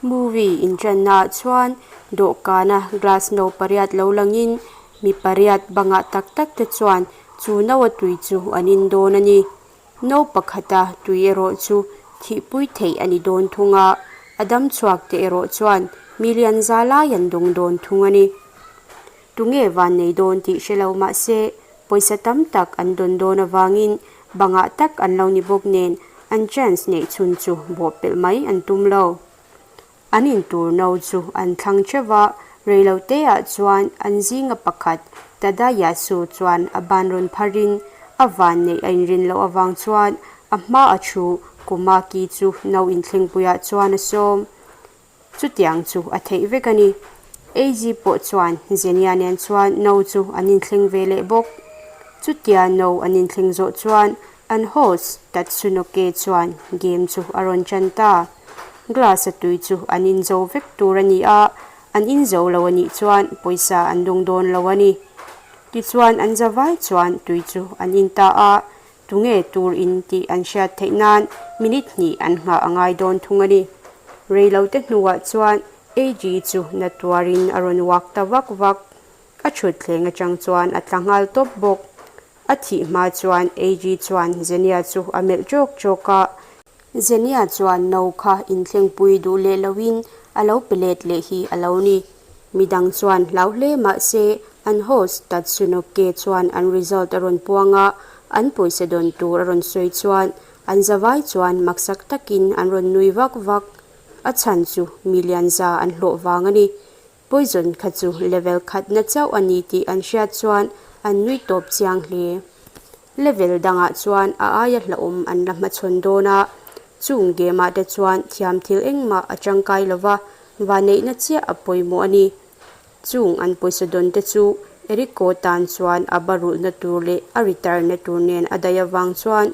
Movie inṭannaah chuan dawhkana glass no pariat lo langin mi pariat bangah tak tak te chuan chu no a tui chu an in dawn a ni. No pakhata tui erawh chu thihpui theih a ni dawn thung a, a dam chhuak te erawh chuan million za lai an dawng dawn thung a ni. Tunge van nei dawn tih hre lo mah se pawisa tam tak an dawn dawn avangin bangah tak an lo ni bawk nen an chance neih chhun chu bawhpelh mai an tum lo. An intur no chu an thlang theuh a, reiloteah chuan an zinga pakhat Tadayasu chuan a ban rawn pharin a van neih a inrin loh avang chuan a hma a thu Komaki chu no inthlengpuiah chuan a sawm. Chutiang chu a theih vek a ni. Eiji pawh chuan Zenia nen chuan no chu an inthleng ve leh bawk. Chutia no an inthleng zawh chuan an host Tatsunoke chuan game chu a rawn chan ta. Glass a tui chu an inzo vek tur a ni a, an inzo lo a nih chuan pawisa an dawng dawn lo a ni. Tichuan an zavai chuan tui chu an in ta a, Tunge tur in tih an hriat theih nan minute hnih an nghah a ngai dawn thung a ni. Reilote hnuah chuan AG chu na tuarin a rawn uak ta vak vak. A thut thleng atang chuan a tla nghal tawp bawk. A thih hma chuan AG chuan Zenia chu a melh ṭawk ṭawk a. Zenia chuan no kha inthlengpui duh leh loin a lo pe let leh hi a lo ni. Midang chuan hlau hle mah se an host Tatsunoke chuan an result a rawn puang a, an pawisa dawn tur a rawn sawi chuan an zavai chuan maksak takin an rawn nui vak vak. A chhan chu million za an hlawh vang a ni. Poison kha chu level khatna chauh a ni tih an hriat chuan an nui tawp chiang hle. Level dangah chuan a aia hlauhawm an la hmachhawn dawn a, chung game ah te chuan thiam thil engmah a tangkai lo va, vaneihna chiah a pawimawh a ni. Chung an pawisa dawn te chu Eriko tan chuan a barulhna tur leh a return na tur nen a daih avang chuan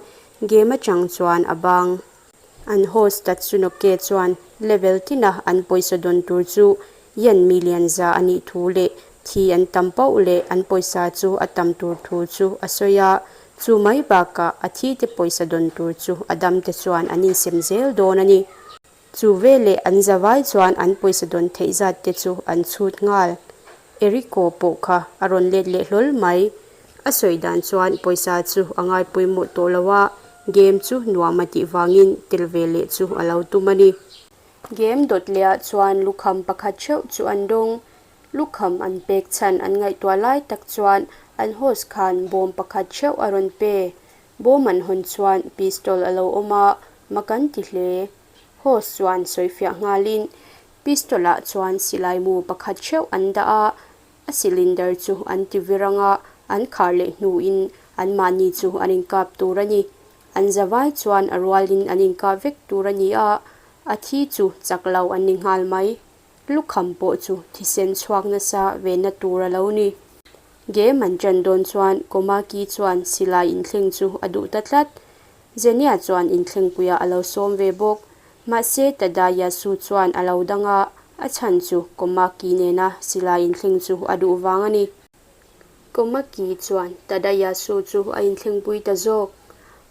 game atang chuan a bang. An host Tatsunoke chuan level tina an pawisa dawn tur chu yen million za a nih thu leh thi an tam pauh leh an pawisa chu a tam tur thu chu a sawi a, chu mai bakah a thi te pawisa dawn tur chu a dam te chuan an insem zel dawn a ni. Chu veleh an zavai chuan an pawisa dawn theih zat te chu an chhut nghal. Eriko pawh kha a rawn let leh hlawl mai. A sawi dan chuan pawisa chu a ngai pawimawh tawh lo a, game chu nuam a tih vangin tel ve leh chu a lo tum a ni. Game dawt lehah chuan lukham pakhat theuh chu an dawng. Lukham an pek chhan an ngaihtuah lai tak chuan an host khan bawm pakhat theuh a rawn pe. Bawm an hawn chuan pistol a lo awm a, mak an ti hle. Host chuan sawifiah nghalin pistol-ah chuan silai mu pakhat theuh an dah a, A cylinder chu an ti vir ang a, an khar leh hnuin anmahni chu an inkap tur a ni. An zavai chuan a rualin an inkap vek tur a ni a, a thi chu chak lo an ni nghal mai. Lukham pawh chu thisen chhuak nasa venna tur a lo ni. Game an ṭan dawn chuan Komaki chuan silai inthleng chu a duh ta tlat. Zenia chuan inthlengpuiah a lo sawm ve bawk. Mahse Tadayasu chuan a lo dang a, a chhan chu Komaki nena silai inthleng chu a duh vang a ni. Komaki chuan Tadayasu chu a inthlengpui ta zawk.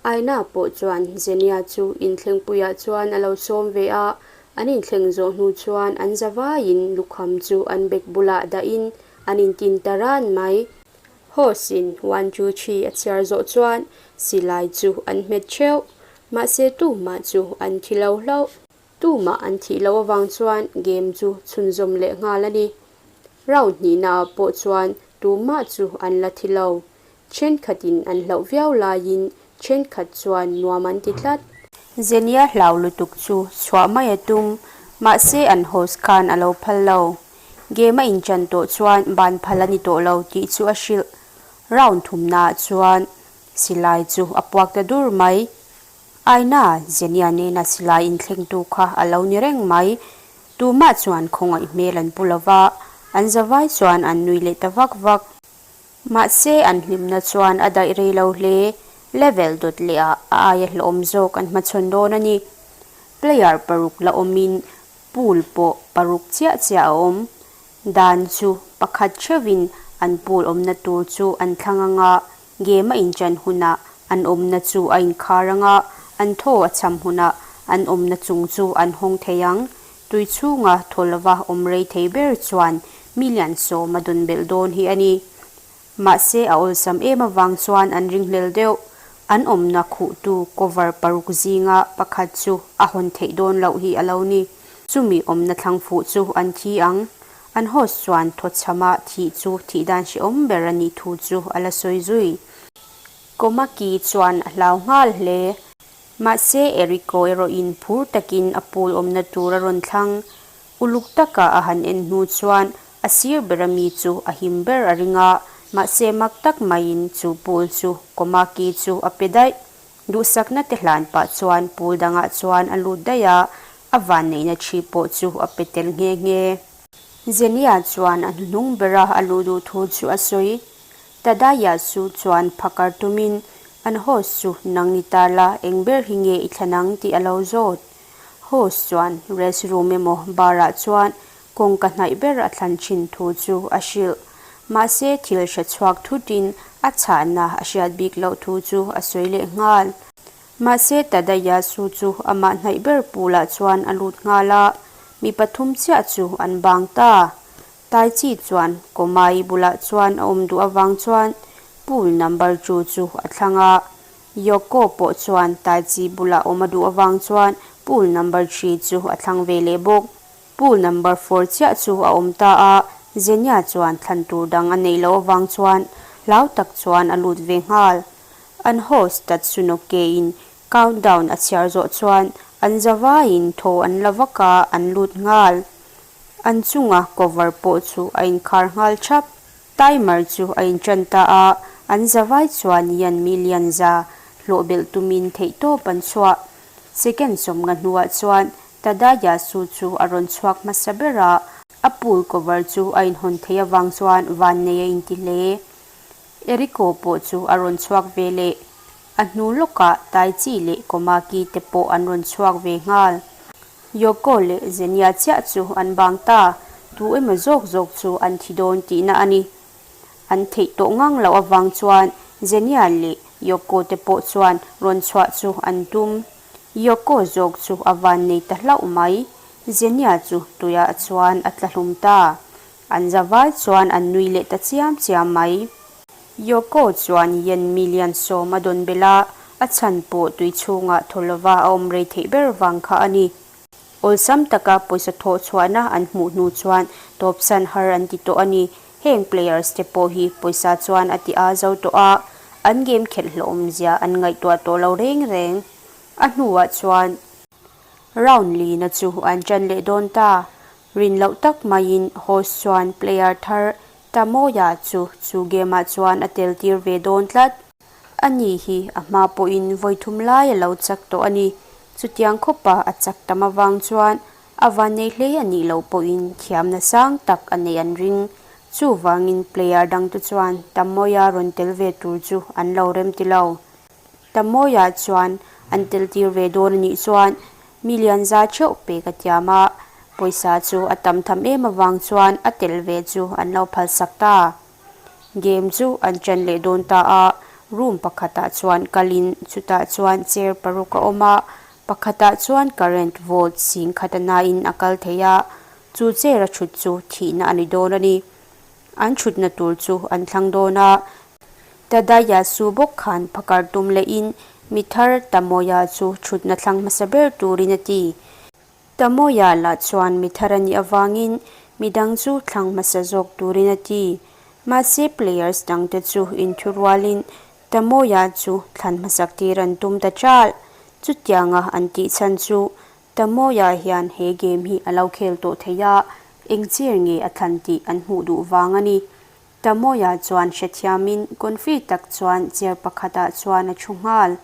Aina pawh chuan Zenia chu inthlengpuiah chuan a lo sawm ve a, an inthleng zawh hnu chuan an zavaiin lukham chu an bek bulah dahin an intin ta ran mai. Horse-in one two three a chhiar zawh chuan silai chu an hmet theuh. Mahse tumah chu an thi lo hlauh. Tumah an thih loh avang chuan game chu chhunzawm leh nghal a ni. Round hnihnaah pawh chuan tumah chu an la thi lo. Thenkhatin an hlauh viau laiin thenkhat chuan nuam an ti tlat. Zenia hlau lutuk chu chhuah mai a tum. Mahse an host khan a lo phal lo. Game a inchan tawh chuan ban phal a ni tawh lo tih chu a hrilh. Round thumnaah chuan silai chu a puak ta dur mai. Aina, Zenia nena silai inthlengtu kha a lo ni reng mai. Tumah chuan khawngaih hmel an pu lo va, an zavai chuan an nui leh ta vak vak. Mahse an hlimna chuan a daih rei lo hle. Level dawt leh ah a aia hlawm zawk an hmachhawn dawn a ni. Player paruk la awmin Pool pawh paruk chiah chiah a awm. Dan chu pakhat theuhin an pool awmna tur chu an thlang ang a, game a inchan hunah an awmna chu a inkhar ang a, an thaw a cham hunah an awmna chung chu an hawng thei ang. Tui chhunga thaw lova awm rei thei ber chuan million sawm a dawn belh dawn hi a ni. Mahse a awlsam em avang chuan an ringhlel deuh. An awmna khuhtu cover paruk zinga pakhat chu a hawn theih dawn loh hi a lo ni. Chumi awmna thlang fuh chu an thi ang. An host chuan thawchhama thih chu thih dan hrehawm ber a nih thu chu a la sawi zui. Komaki chuan a hlau nghal hle. Mahse Eriko erawhin phur takin a pool awmna tur a rawn thlang. Uluk taka a han en hnu chuan a sir ber ami chu a him ber a ring a, mahse mak tak maiin chu pool chu Komaki chu a pe daih. Duhsakna te hlan pah chuan pool dangah chuan a lut daih a, a vanneihna thi pawh chu a pe tel nghe nghe. Zenia chuan a hnuhnung bera a luh duh thu chu a sawi. Tadayasu chuan phakar tumin an host chu nang ni ta la eng ber hi nge i thlan ang tih a lo zawt. Host chuan rest room emaw bar ah chuan kawngka hnaih ber a thlan thin thu chu a hrilh. Mahse thil hre chhuak thutin a chhahna a hriat bik loh thu chu a sawi leh nghal. Mahse Tadayasu chu amah hnaih ber pool ah chuan a lut nghal a, mi pathum chiah chu an bang ta. Tai Chi chuan Komai bulah chuan a awm duh avang chuan pool number two chu a thlang a. Yoko pawh chuan Tai Chi bulah awm a duh avang chuan pool number three chu a thlang ve leh bawk. Pool number four chiah chu a awm ta a, Zenia chuan thlan tur dang a neih loh avang chuan hlau tak chuan a lut ve nghal. An host Tatsunoke in countdown a chhiar zawh chuan an zavaiin thaw an la vak a, an lut nghal. An chunga cover pawh chu a inkhar nghal thap. Timer chu a inṭan ta a, an zavai chuan yan million za hlawh belh tumin theihtawp an chhuah. Second sawmnga hnuah chuan Tadayasu chu a rawn chhuak hmasa ber a, a pool cover chu a inhawn theih avang chuan vannei a inti hle. Eriko pawh chu a rawn chhuak ve leh. A hnu lawkah Taichi leh Komaki te pawh an rawn chhuak ve nghal. Yoko leh Zenia chiah chu an bang ta, tu emaw zawk zawk chu an thi dawn tihna a ni. An theih tawh ngang loh avang chuan Zenia leh Yoko te pawh chuan rawn chhuah chu an tum. Yoko zawk chu a van nei ta hlauh mai, Zenia chu tuiah chuan a tla hlum ta. An zavai chuan an nui leh ta chiam chiam mai. Yoko chuan yen million sawm a dawn belh a, a chhan pawh tui chhungah thaw lova a awm rei theih ber vang kha a ni. Awlsam taka pawisa thawh chhuahna an hmuh hnu chuan tawpsan har an ti tawh a ni. Heng players te pawh hi pawisa chuan a ti a zo tawh a, an game khelh hlawhawmzia an ngaihtuah tawh lo reng reng. A hnuah chuan round lina chu an ṭan leh dawn ta. Rin loh tak maiin host chuan player thar Tamoya chu chu game ah chuan a tel tir ve dawn tlat. Ani hi a hma pawhin vawi thum lai a lo chak tawh a ni. Chutiang khawpa a chak tam avang chuan a vannei hle a nih loh pawhin thiamna sang tak a neih an ring. Chuvangin player dangte chuan Tamoya rawn tel ve tur chu an lo rem ti lo. Tamoya chuan an tel tir ve dawn a nih chuan Mi lian za theuh pek a tiam a, pawisa chu a tam tham em avang chuan a tel ve chu an lo phalsak ta. Game chu an ṭan leh dawn ta a, room pakhatah chuan kalin chutah chuan chair paruk a awm a, pakhatah chuan current volt sing khat a nain a kal thei a, chu chair a ṭhut chu thihna a ni dawn a ni. An ṭhutna tur chu an thlang dawn a, Tadayasu bawk khan phakar tum lehin mi thar Tamoya chu ṭhutna thlang hmasa ber turin a ti. Tamoya lah chuan mi thar a nih avangin mi dang chu thlang hmasa zawk turin a ti. Mahse players dangte chu inthurualin Tamoya chu thlan hmasak tir an tum ta ṭalh. Chutianga an tih chhan chu Tamoya hian he game hi a lo khel tawh thei a, eng chair nge a thlan tih an hmuh duh vang a ni. Tamoya chuan hrethiamin confi tak chuan chair pakhatah chuan a thu nghal.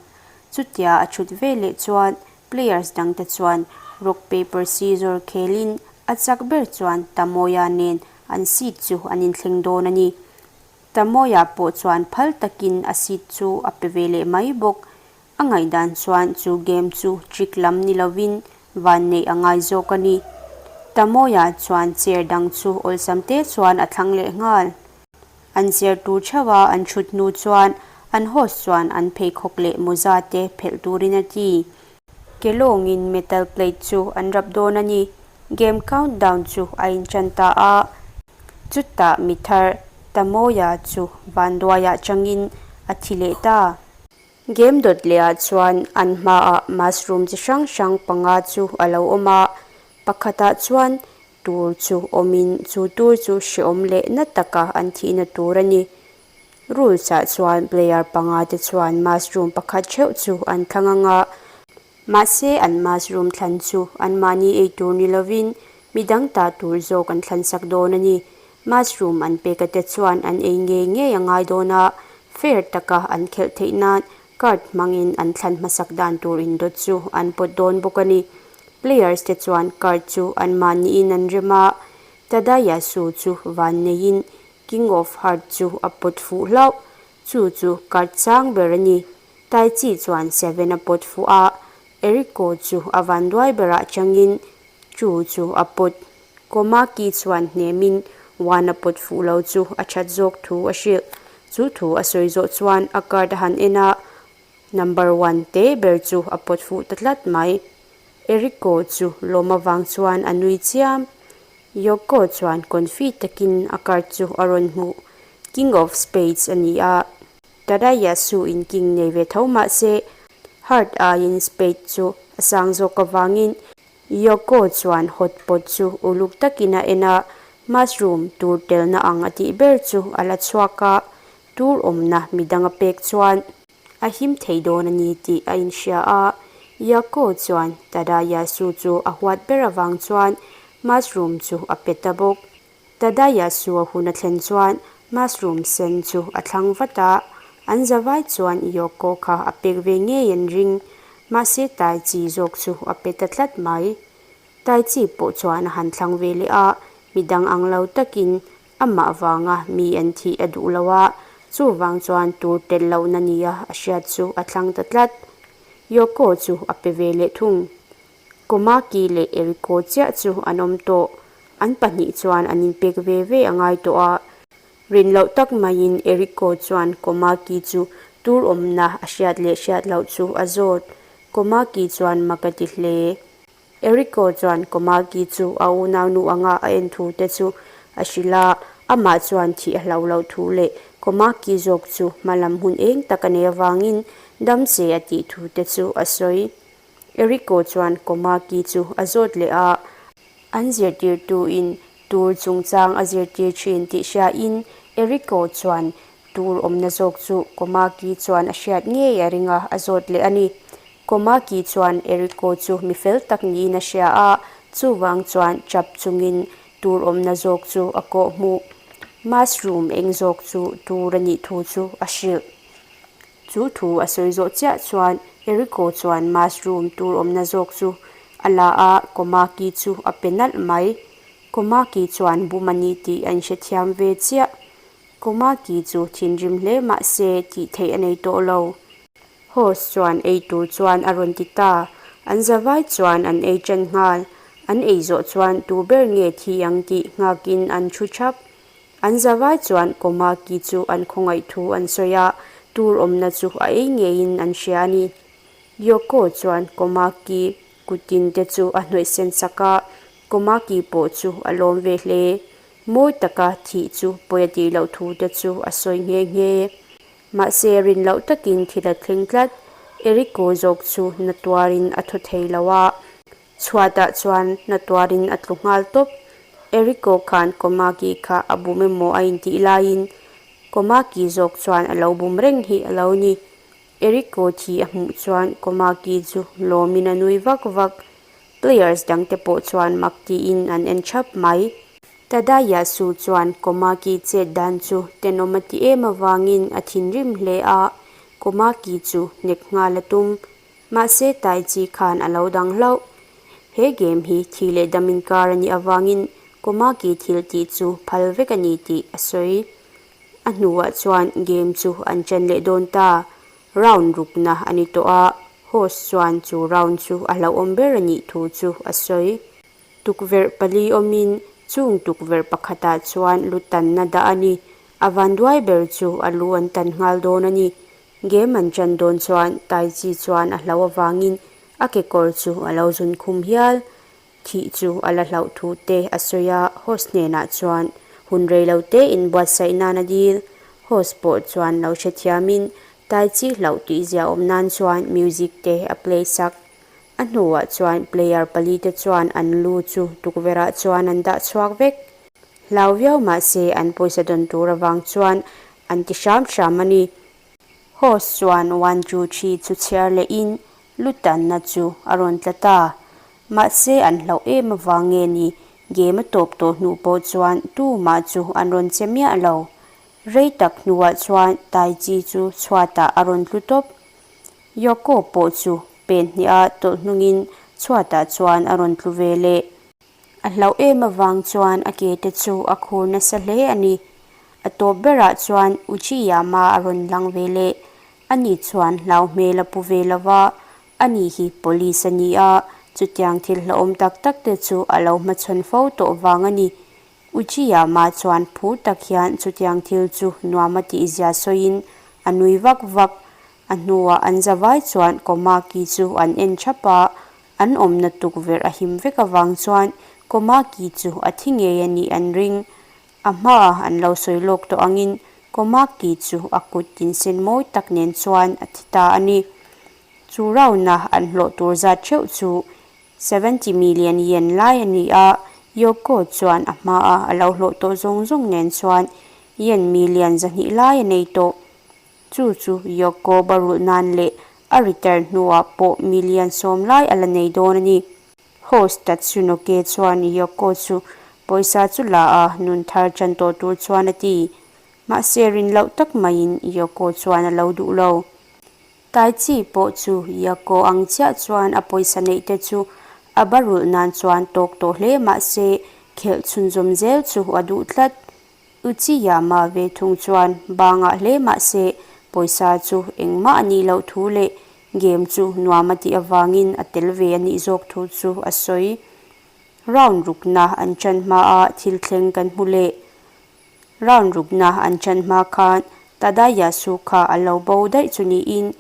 Chutia a thut ve leh chuan players dangte chuan rock paper scissor khelin a chak ber chuan Tamoya nen an seat chu an inthleng dawn a ni. Tamoya pawh chuan phal takin a seat chu a pe ve leh mai bawk. A ngaihdan chuan chu game chu trick lam ni lovin vanneih a ngai zawk a ni. Tamoya chuan chair dang chu awlsam te chuan a thlang leh nghal. An chair tur theuh a an thut hnu chuan an host chuan an pheikhawk leh mawza te phelh turin a ti. Ke lawngin metal plate chu an rap dawn a ni. Game countdown chu a inṭan ta a. Chutah mi thar Tamoya chu vanduaiah changin a thi leh ta. Game dawt lehah chuan an hmaah mushroom chi hrang hrang panga chu a lo awm a, pakhatah chuan tur chu awmin chu tur chu hreawm leh na taka an thihna tur a ni. Rules ah chuan player panga te chuan mushroom pakhat theuh chu an thlang ang a, mahse an mushroom thlan chu anmahni ei tur ni lovin midang ta tur zawk an thlan sak dawn a ni. Mushroom an pek a te chuan an ei ngei ngei a ngai dawn a, fair taka an khelh theih nan card hmangin an thlan hmasak dan tur indawt chu an pawt dawn bawk a ni. Players te chuan card chu anmahniin an rem a, Tadayasu chu van neiin King of Heart chu a pawt fuh hlauh. Chu chu card chang ber a ni. Tai Chi chuan Seven a pawt fuh a, Eriko chu a vanduai berah changin Chu chu a pawt. Komaki chuan hnemin One a pawt fuh lo chu a that zawk thu a hrilh. Chu thu a sawi zawh chuan a card a han en a, number one te ber chu a pawt fuh ta tlat mai. Eriko chu lawm avang chuan a nui chiam. Yoko chuan confi takin a card chu a rawn hmuh. King of Spades a ni a. Tadayasu in king nei ve tho mah se, heart aiin spade chu a sang zawk avangin Yoko chuan hot pot chu uluk takin a en a, mushroom tur telna ang a tih ber chu a la chhuak a, tur awmna midang a pek chuan A him thei dawn a ni tih a inhria a, Yako chuan Tadayasu chu a huat ber avang chuan mushroom chu a pe ta bawk. Tadayasu a hun a thlen chuan mushroom sen chu a thlang vat a, an zavai chuan Yoko kha a pek ve ngei an ring. Mahse Tai Chi zawk chu a pe ta tlat mai. Tai Chi pawh chuan a han thlang ve leh a, midang ang lo takin Amah vanga mi an thih a duh lo a, chuvang chuan tur telh lohna nia a hriat chu a thlang ta tlat. Yoko chu a pe ve leh thung. Komaki leh Eriko chiah chu an awm tawh. An pahnih chuan an inpek ve ve a ngai tawh a. Rin loh tak maiin Eriko chuan Komaki chu tur awmna a hriat leh hriat loh chu a zawt. Komaki chuan mak a ti hle. Eriko chuan Komaki chu a unaunu anga a en thu te chu a hrilh a, amah chuan thih a hlau loh thu leh Komaki zawk chu hmalam hun eng tak a nei avangin dam che a tih thu te chu a sawi. Eriko chuan Komaki chu a zawt leh a, an zirtirtuin tur chungchang a zirtir thin tih hriain Eriko chuan tur awmna zawk chu Komaki chuan a hriat ngei a ring a, a zawt leh a ni. Komaki chuan Eriko chu mi fel tak niin a hria a, chuvang chuan chap chungin tur awmna zawk chu a kawh hmuh. Mushroom eng zawk chu tur a nih thu chu a hrilh. Chu thu a sawi zawh chiah chuan Eriko chuan mushroom tur awmna zawk chu a la a, Komaki chu a pe nalh mai. Komaki chuan bum a ni tih a inhrethiam ve chiah. Komaki chu thinrim hle mah se tih theih a nei tawh lo. Host chuan ei tur chuan a rawn ti ta. An zavai chuan an ei ṭan nghal. An ei zawh chuan tu ber nge thi ang tih nghakin an thu thap. An zavai chuan Komaki chu an khawngaih thu an sawi a, tur awmna chu a ei ngeiin an hria a ni. Yoko chuan Komaki kutin te chu a hnawih sen sak a, Komaki pawh chu a lawm ve hle. Mawi taka thih chu pawi a tih loh thu te chu a sawi nghe nghe. Mahse rin loh takin thil a thleng tlat. Eriko zawk chu na tuarin a thaw thei lo a, chhuatah chuan na tuarin a tlu nghal tawp. Eriko khan Komaki kha a bum emaw a intih laiin Komaki zawk chuan a lo bum reng hi a lo ni. Eriko thi a hmuh chuan Komaki chu lawmin a nui vak vak. Players dangte pawh chuan mak tiin an en thap mai. Tadayasu chuan Komaki chet dan chu tenawm a ti em avangin a thinrim hle a, Komaki chu hnek nghal a tum. Mahse Taichi khan a lo dang hlauh. He game hi thi leh dam inkar a nih avangin Komaki thil tih chu phal vek a ni tih a sawi. A hnuah chuan game chu an ṭan leh dawn ta. Round rukna a ni tawh a, host chuan chu round chu a hlauhawm ber a nih thu chu a sawi. Tukverh pali awmin chung tukverh pakhatah chuan lu tanna dah a ni. A vanduai ber chu a lu an tan nghal dawn a ni. Game an ṭan dawn chuan Tai Chi chuan a hlo avangin a kekawr chu a lo zun khum hial. Thih chu a la hlauh thu te a sawi a, host hnenah chuan hun rei lo te inbuatsaih nan a dil. Host pawh chuan lo hrethiamin Tai Chi hlauh tih zia awm nan chuan music te a play sak. A hnuah chuan player palite chuan an lu chu tukverhah chuan an dah chhuak vek. Hlau viau mahse an pawisa dawn tur avang chuan an ti hram hram a ni. Host chuan one two three chu chhiar lehin lu tanna chu a rawn tla ta. Mahse an hlauh em avang nge ni game a tawp tawh hnu pawh chuan tumah chu an rawn che miah lo. Rei tak hnuah chuan Tai Chi chu chhuatah a rawn tlu tawp. Yoko pawh chu pen hniha tawlh hnungin chhuatah chuan a rawn tlu ve leh. A hlauh em avang chuan a ke te chu a khur nasa hle a ni. A tawp berah chuan Uchiyama a rawn lang ve leh. Ani chuan hlau hmel a pu ve lo va, ani hi police a ni a, chutiang thil hlauhawm tak tak te chu a lo hmachhawn fo tawh vang a ni. Uchiyama chuan phur tak hian chutiang thil chu nuam a tihzia sawiin a nui vak vak. A hnuah an zavai chuan Komaki chu an en thap a, An awmna tukverh a him vek avang chuan Komaki chu a thi ngei a nih an ring. A hmaah an lo sawi lawk tawh angin Komaki chu a kut tinsen mawi tak nen chuan a thi ta a ni. Chu round-a an hlawh tur zat theuh chu 70 million yen lai a ni a, Yoko chuan a hmaah a lo hlawh tawh zawng zawng nen chuan yen million 200 lai a nei tawh. Chu chu Yoko barulh nan leh a retire hnuah pawh million 10 lai a la nei dawn a ni. Host Tatsunoke chuan Yoko chu pawisa chu la a, nun thar chan tawh tur chuan a ti. Mahse rin loh tak maiin Yoko chuan a lo duh lo. Taichi pawh chu Yoko ang chiah chuan a pawisa neih te chu a barulh nan chuan tawk tawh hle mahse khelh chhunzawm zel chu a duh tlat. Uchiyama ve thung chuan bangah hle mah se pawisa chu engmah a nih loh thu leh game chu nuam a tih avangin a tel ve a nih zawk thu chu a sawi. Round rukna an ṭan hmaa thil thleng kan hmu leh. Round rukna an ṭan hma khan Tadayasu kha a lo bo daih chu niin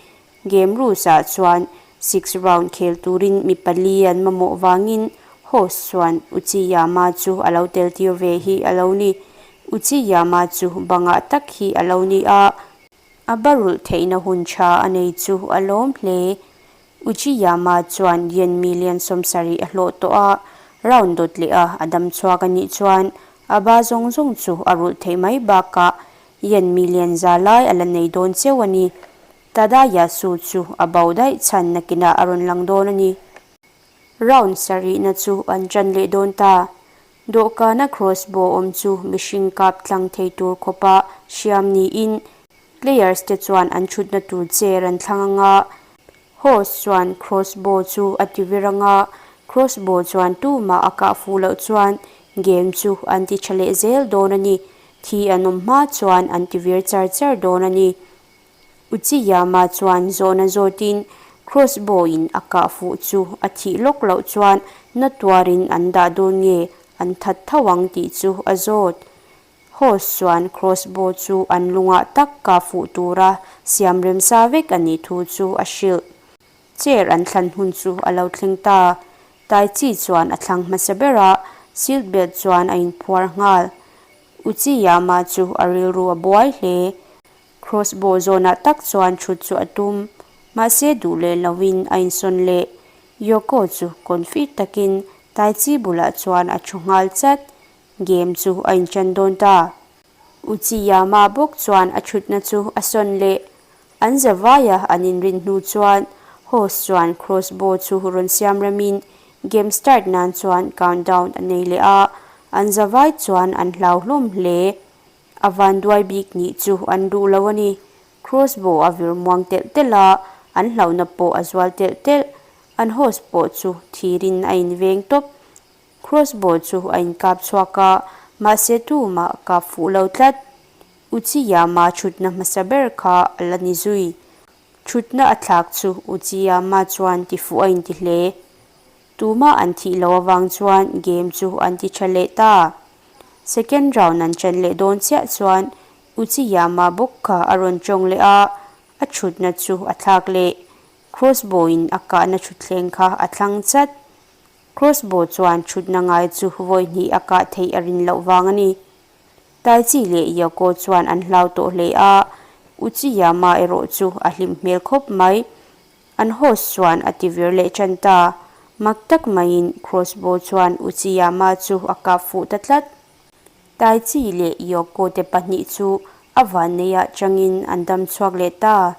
Game rules ah chuan six round khel turin mi pali an mamawh vangin host chuan Uchiyama chu a lo tel tir ve hi a lo ni. Uchiyama chu bangah tak hi a lo ni a, a barulh theihna hun tha a nei chu a lawm hle. Uchiyama chuan yen million 70 a hlawh tawh a, round dawt leh a a dam chhuak a nih chuan a ba zawng zawng chu a rulh theih mai bakah yen million 100 lai a la nei dawn cheu a ni. Tadayasu chu a bo daih chhan nakinah a rawn lang dawn a ni. Round sarihna chu an ṭan leh dawn ta. Dawhkana crossbow awm chu mihring kap tlang thei tur khawpa hriam niin players te chuan an ṭhutna tur chair an thlang ang a. Host chuan crossbow chu a ti vir ang a, crossbow chuan tumah a kah fuh loh chuan game chu an ti ṭha leh zel dawn a ni. Thi an awm hma chuan an ti vir char char dawn a ni. Uchiyama chuan zawhna zawtin crossbow in a kah fuh chu a thih lawk loh chuan na tuarin an dah dawn nge an that tho ang tih chu a zawt. Host chuan crossbow chu an lungah tak kah fuh tura siam remsa vek a nih thu chu a hrilh. Chair an thlan hun chu a lo thleng ta. Tai Chi chuan a thlang hmasa ber a, seat belt chuan a inphuar nghal. Uchiyama chu a rilru a buai hle. Crossbow zawnah tak chuan thut chu a tum, mahse duh leh lovin a insawn leh. Yoko chu confi takin Tai Chi bulah chuan a thu nghal chat. Game chu a inṭan dawn ta. Uchiyama bawk chuan a thutna chu a sawn leh. An zavaia an inrin hnu chuan host chuan crossbow chu rawn siam remin game start nan chuan countdown a nei leh a, an zavai chuan an hlau hlawm hle. A vanduai bik nih chu an duh lo a ni. Crossbow a vir muang telh telh a, an hlauhna pawh a zual telh telh. An host pawh chu thirin a inveng tawp. Crossbow chu a inkap chhuak a, mahse tumah kap fuh lo tlat. Uchiyama thutna hmasa ber kha a la ni zui. Thutna a thlak chu Uchiyama chuan ti fuh a inti hle. Tumah an thih loh avang chuan game chu an ti tha leh ta. Second round an ṭan leh dawn chiah chuan Uchiyama bawk kha a rawn ṭawng leh a, a ṭhutna chu a thlak leh. Crossbow in a kahna ṭhutthleng kha a thlang chat. Crossbow chuan thutna ngai chu vawi hnih a kah theih a rin loh vang a ni. Taichi leh Yoko chuan an hlau tawh hle a, Uchiyama erawh chu a hlim hmel khawp mai. An host chuan a ti vir leh tan ta. Mak tak maiin crossbow chuan Uchiyama chu a kap fuh ta tlat. Taichi leh Yoko te pahnih chu a vanneiah changin an dam chhuak leh ta.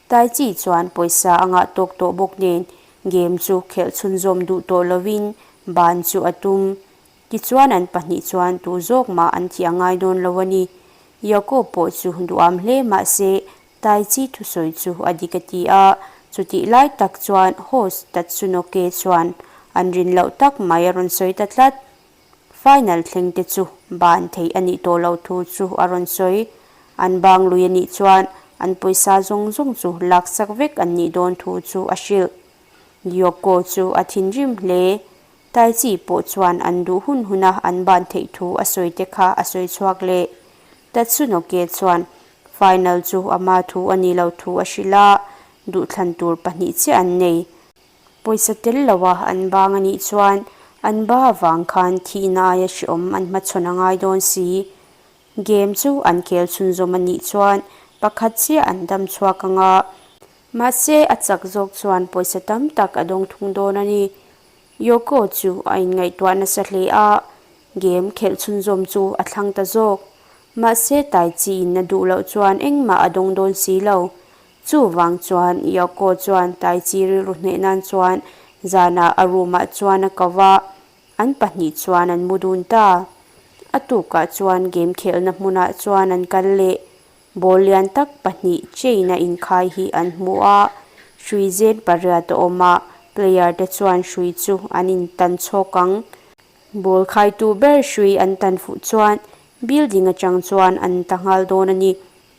Taichi chuan pawisa a ngah tawk tawh bawk nen game chu khelh chhunzawm duh tawh lovin ban chu a tum. Tichuan an pahnih chuan tu zawk mah an thih a ngai dawn lo a ni. Yoko pawh chu duham hle mahse Taichi thusawi chu a dik a ti a, chutih lai tak chuan host Tatsunoke chuan an rin loh tak mai a rawn sawi ta tlat. Final thleng te chu ban theih a nih tawh loh thu chu a rawn sawi. An bang lui a nih chuan an pawisa zawng zawng chu laksak vek an nih dawn thu chu a hrilh. Yoko chu a thinrim hle. Taichi pawh chuan an duh hun huna an ban theih thu a sawi te kha a sawi chhuak leh. Tatsunoke chuan final chu ama thu a ni lo thu a hrilh a, duhthlan tur pahnih chiah an nei. Pawisa tel loa an bang a nih chuan an ba avang khan thihna aia hreawm an hmachhawn a ngai dawn si. Game chu an khel chhunzawm a nih chuan pakhat chiah an dam chhuak ang a, mahse a chak zawk chuan pawisa tam tak a dawng thung dawn a ni. Yoko chu a inngaihtuah nasa hle a, game khelh chhunzawm chu a thlang ta zawk. Mahse Taichi in a duh loh chuan engmah a dawng dawn si lo. Chuvang chuan Yoko chuan Taichi rilru hneh nan chuan zanah a room ah chuan a ko va, an pahnih chuan an mu dun ta. A tukah chuan game khelhna hmunah chuan an kal leh. Ball lian tak pahnih chain a inkhai hi an hmu a, hrui zen pariat a awm a, player te chuan hrui chu an intan chhawk ang. Ball khaitu ber hrui an tan fuh chuan building atang chuan an ta nghal dawn a ni.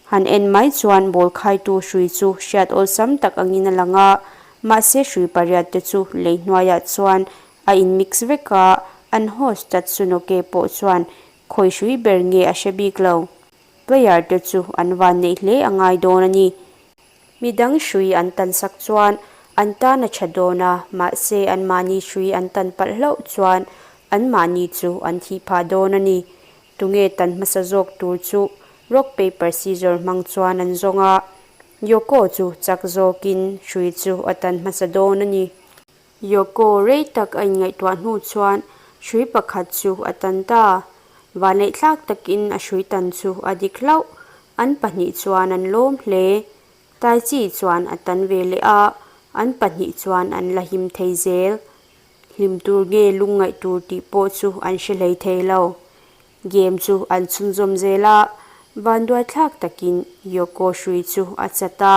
Han en mai chuan ball khaitu hrui chu hriat awlsam tak angin a lang a, mahse hrui pariat te chu lei hnuaiah chuan a in mix vek a, an host Tatsunoke pawh chuan khawi hrui ber nge a hre bik lo. Player te chu an van neih hle a ngai dawn a ni. Midang hrui an tan sak chuan an tan a tha dawn a, mahse anmahni hrui an tan palh hlauh chuan anmahni chu an thih phah dawn a ni. Tunge tan hmasa zawk tur chu rock paper scissor hmang chuan an zawng a, Yoko chu chak zawkin hrui chu a tan hmasa dawn a ni. Yoko rei tak a inngaihtuah hnu chuan hrui pakhat chu a tan ta. Vaneihthlak takin a hrui tan chu a dik hlauh. An pahnih chuan an lawm hle. Taichi chuan a tan ve leh a, an pahnih chuan an la him thei zel. Hlim tur nge lungngaih tur tih pawh chu an hre hlei thei lo. Game chu an chhunzawm zel a, vanduaithlak takin Yoko hrui chu a chat a,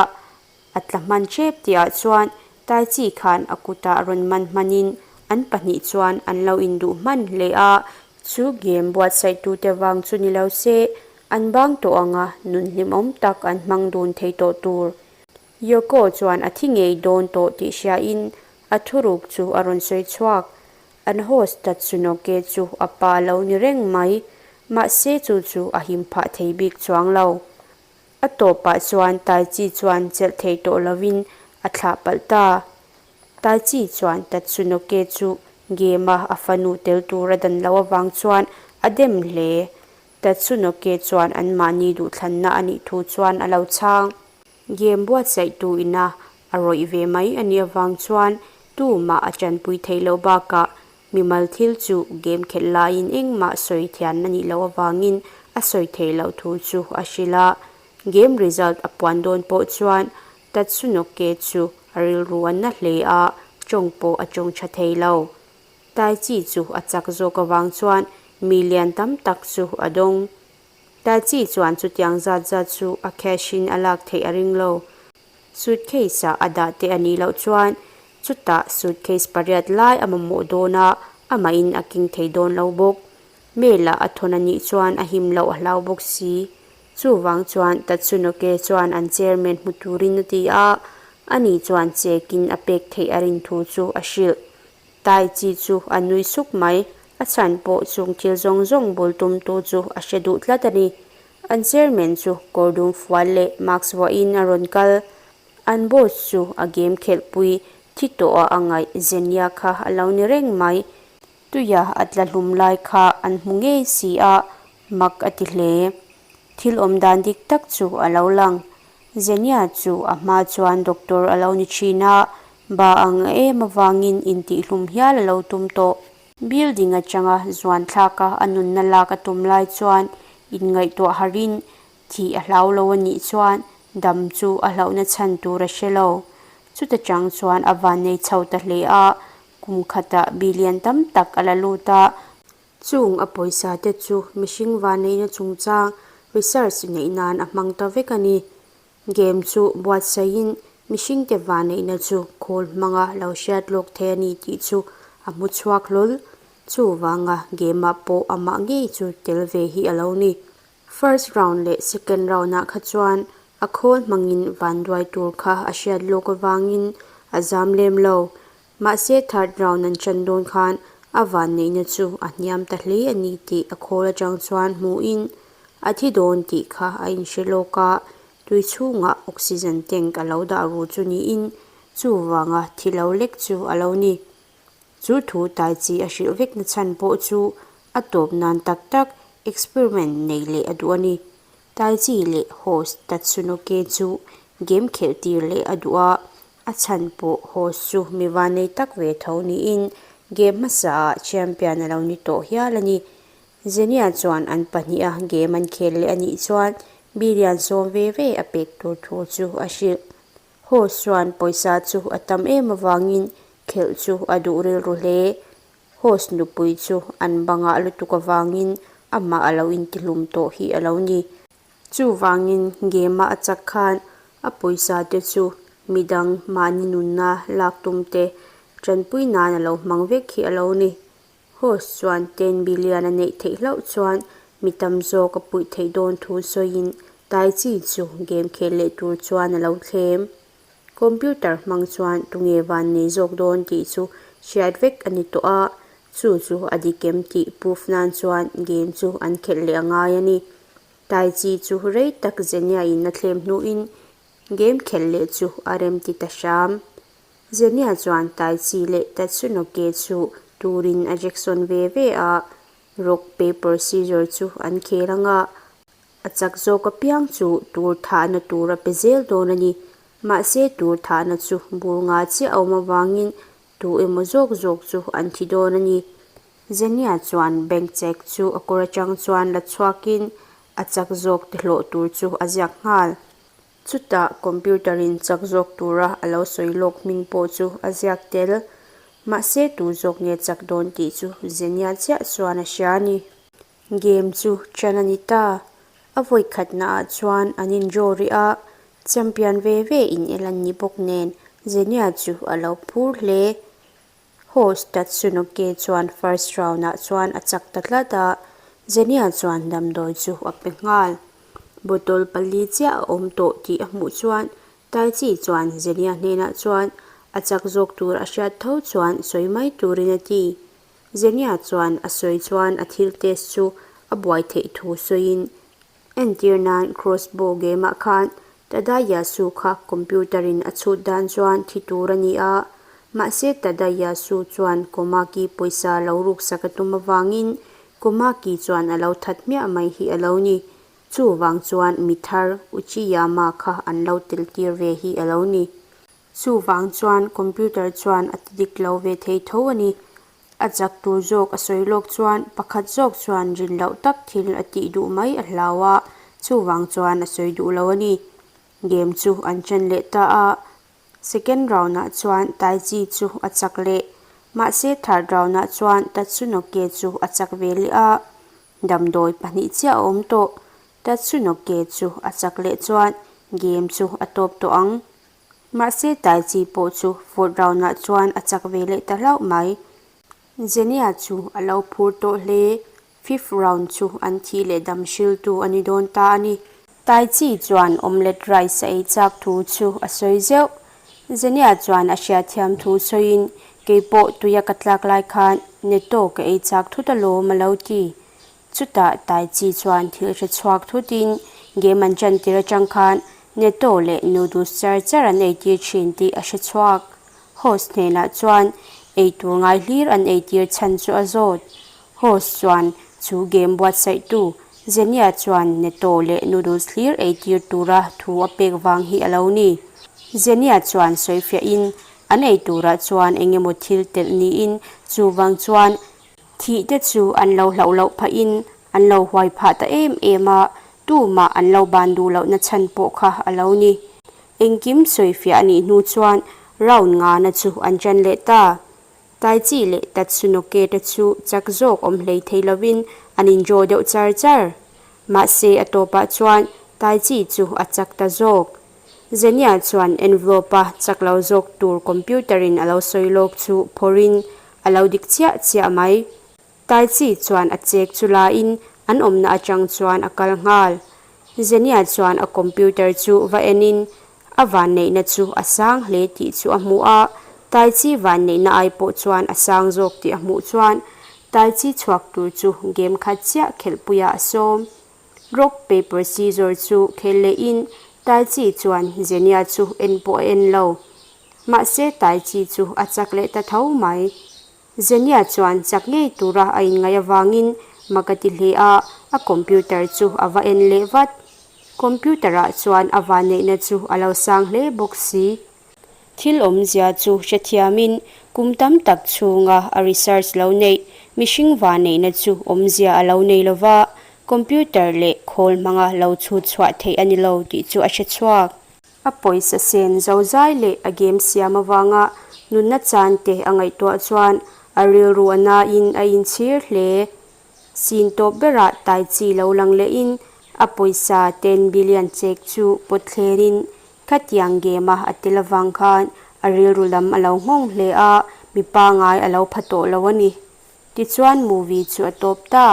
A tla hman tep tihah chuan Taichi khan a kutah rawn man hmanin an pahnih chuan an lo induh hman hle a, chu game buatsaihtute vang chu ni lo se, an bang tawh anga nun hlimawm tak an hmang dun thei tawh tur. Yoko chuan a thi ngei dawn tawh tih hriain a thuruk chu a rawn sawi chhuak. An host Tatsunoke chu a pa lo ni reng mai, mahse chu chu a him phah thei bik chuang lo. A tawpah chuan Taichi chuan chelh thei tawh lovin a thlah palh ta. Taichi chuan Tatsunoke chu game-a a fanu tel tur a dan loh avang chuan a dem hle. Tatsunoke chuan anmahni duhthlanna a nih thu chuan a lo chhang. Game buatsaihtu ina a rawih ve mai a nih avang chuan tumah a tanpui theih loh bakah Mimal thil chu game khelh laiin engmah sawi thian a nih loh avangin a sawi theih loh thu chu a hrilh a. Game result a puan dawn pawh chuan Tatsunoke chu a rilru a na hle a, tawng pawh a tawng tha thei lo. Taichi chu a chak zawk avang chuan mi lian tam tak chu a dawng. Taichi chuan chutiang zat zat chu a cash in a lak theih a ring lo. Suitcase ah a dah te a nih loh chuan chutah suitcase pariat lai a mamawh dawn a, amahin a keng thei dawn lo bawk. Mail ah a thawn a nih chuan a him loh a hlau bawk si. Chuvang chuan Tatsunoke chuan an chairman hmu turin a ti a, ani chuan check in a pek theih a rin thu chu a hrilh. Tai Chi chu a nui suk mai, a chhan pawh chung thil zawng zawng bul tumtu chu a hre duh tlat a ni. An chairman chu kawr dum fual leh mask vuahin a rawn kal. An boss chu a game khelhpui Thi tawha a ngaih Zenia kha a lo ni reng mai. Tuia a tla hlum lai kha an hmu ngei si a, mak a ti hle. Thil awm dan dik tak chu a lo lang. Zenia chu a hma chuan doctor a lo ni thin a, ba ang a em avangin intihhlum hial a lo tum tawh. Building atanga zuan thlaka a nunna lak a tum lai chuan inngaihtuah harin Thih a hlau lo a nih chuan dam chu a hlauhna chhan tur a hre lo. Chuta chang chuan a vannei chho ta hle a, kum khatah billion tam tak a la lut a. Chung a pawisa te chu mihring vanneihna chungchang research neih nan a hmang ta vek a ni. Game chu buatsaihin mihringte vanneihna chu khawl hmanga lo hriat lawk thei a ni tih chu a hmu chhuak hlawl. Chuvanga game-ah pawh amah ngei chu tel ve hi a lo ni. First round leh second round ah kha chuan a khawl hmangin vanduai tur kha a hriat lawk avangin a zam lem lo. Mahse third round an chan dawn khan a vanneihna chu a hniam ta hle a ni tih a khawl atang chuan hmuhin a thi dawn tih kha a inhre lawk a, tui chhungah oxygen tank a lo dah ru chu niin chuvanga thi lo lek chu a lo ni. Chu thu tai chi a hrilh vek na chhan pawh chu a tawp nan tak tak experiment nei leh a duh a ni. Tai chi leh host Tatsunoke chu game khelh tir leh a duh a, a chhan pawh host chu mi vanei tak ve tho niin game hmasa ah champion a lo ni tawh hial a ni. Zenia chuan an pahniha game an khel leh a nih chuan billion 10 ve ve a pek tur thu chu a hrilh. Host chuan pawisa chu a tam em avangin khelh chu a duh rilru hle. Host nupui chu an bangah lutuk avangin amah a lo intihlum tawh hi a lo ni. Chuvangin game-a a chak khan a pawisa te chu midang mahni nunna lak tum te tanpui nan a lo hmang vek hi a lo ni. Host chuan 10 billion a neih theih hlauh chuan mi tam zawk a puih theih dawn thu sawiin Tai Chi chu game khel leh tur chuan a lo thlem. Computer hmang chuan tunge van nei zawk dawn tih chu hriat vek a ni tawh a, chu chu a dik em tih proof nan chuan game chu an khelh leh a ngai a ni. Tai Chi chu rei tak Zenia in a thlem hnuin game khelh leh chu a rem ti ta hram. Zenia chuan Tai Chi leh Tatsunoke chu turin a Jackson ve ve a, rock, paper, scissor chu an khel ang a, a chak zawk apiang chu tur thahna tur a pe zel dawn a ni. Mahse tur thahna chu bur nga chiah a awm avangin tu emaw zawk zawk chu an thi dawn a ni. Zenia chuan bank check chu a kawr atang chuan la chhuakin a chak zawk te hlawh tur chu a ziak nghal. Chutah computer in chak zawk tura a lo sawi lawk hming pawh chu a ziak tel. Mahse tu zawk nge chak dawn tih chu Zenia chiah chuan a hria a ni. Game chu ṭan a ni ta. A vawi khatnaah chuan an in draw rih a, champion ve ve in el an ni bawk nen Zenia chu a lo phur hle. Host Tatsunoke chuan first round ah chuan a chak ta tlat a, Zenia chuan damdawi chu a pe nghal. Bottle pali chiah a awm tawh tih a hmuh chuan Taichi chuan Zenia hnenah chuan a chak zawk tur a hriat tho chuan sawi mai turin a ti. Zenia chuan a sawi chuan a thil test chu a buai theih thu sawiin Entir nan crossbow game ah khan Tadayasu kha computer in a chhut dan chuan thi tur a ni a, mahse Tadayasu chuan Komaki pawisa lo ruksak a tum avangin Komaki chuan a lo that hmiah mai hi a lo ni. Chuvang chuan mi thar Uchiyama kha an lo tel tir ve hi a lo ni. Chuvang chuan computer chuan a ti dik lo ve thei tho a ni. A chak tur zawk a sawi lawk chuan pakhat zawk chuan rin loh tak thil a tih duh mai a hlau a, chuvang chuan a sawi duh lo a ni. Game chu an chen leh ta a, second round ah chuan Tai Chi chu a chak leh. Mahse third round ah chuan Tatsunoke chu a chak ve leh a, damdawi pahnih chiah a awm tawh. Tatsunoke chu a chak leh chuan game chu a tawp tawh ang. Mahse Tai Chi pawh chu fourth round ah chuan a chak ve leh ta hlauh mai. Zenia chu a lo phur tawh hle. Fifth round chu an thih leh dam hriltu a ni dawn ta a ni. Tai Chi chuan omelette rice a ei chak thu chu a sawi zeuh. Zenia chuan a hriatthiam thu sawiin, Keipawh tuia ka tlak lai khan natto ka ei chak thut alawm a lo ti. Chutah Tai Chi chuan thil hre chhuak thutin game an ṭan tir aṭang khan Neto leh noodles char char an eitir ṭhin tih a hre chhuak. Host hnenah chuan eitur ngai hlir an eitir chhan chu a zawt. Host chuan chu game buatsaihtu Zenia chuan Neto leh noodles hlir eitir tura thu a pek vang hi a lo ni. Zenia chuan sawifiahin an eiturah chuan eng emaw thil telh niin chuvang chuan thih te chu an lo hlauh loh phahin an lo huai phah ta em em a, tumah an lo ban duh lohna chhan pawh kha a lo ni. Engkim sawifiah a nih hnu chuan round ngana chu an ṭan leh ta. Tai Chi leh Tatsunoke te chu chak zawk awm hlei thei lovin an in draw deuh char char. Mahse a tawpah chuan Tai Chi chu a chak ta zawk. Zenia chuan envelope a chak lo zawk tur computer in a lo sawi lawk chu phawrhin a lo dik chiah chiah mai. Tai Chi chuan a chek chu lain an awmna atang chuan a kal nghal. Zenia chuan a computer chu va enin a vanneihna chu a sang hle tih chu a hmu a, Tai Chi vanneihna ai pawh chuan a sang zawk tih a hmuh chuan Tai Chi chhuak tur chu game khat chiah khelhpuiah a sawm. Rock, paper, scissor chu khel lehin Tai Chi chuan Zenia chu en pawh a en lo. Mahse Tai Chi chu a chak leh ta tho mai. Zenia chuan chak ngei tura a inngaih avangin mak a ti hle a, a computer chu a va en leh vat. Computer ah chuan a vanneihna chu a lo sang hle bawk si. Thil awmzia chu hrethiamin kum tam tak chhunga a research lo neih mihring vanneihna chu awmzia a lo nei lova, computer leh khawl hmanga lo chhut chhuah theih a ni lo tih chu a hre chhuak. A pawisa sen zozai leh a game siam avanga nunna chan te a ngaihtuah chuan a rilru a nain a inchhir hle. Sin tawp berah tai chi lo lang lehin a pawisa ten billion chek chu pawt thlerin khatiang game a a tel avang khan a rilru lam a lo nghawng hle a, mi pangai a lo pha tawh lo a ni. Tichuan movie chu a tawp ta.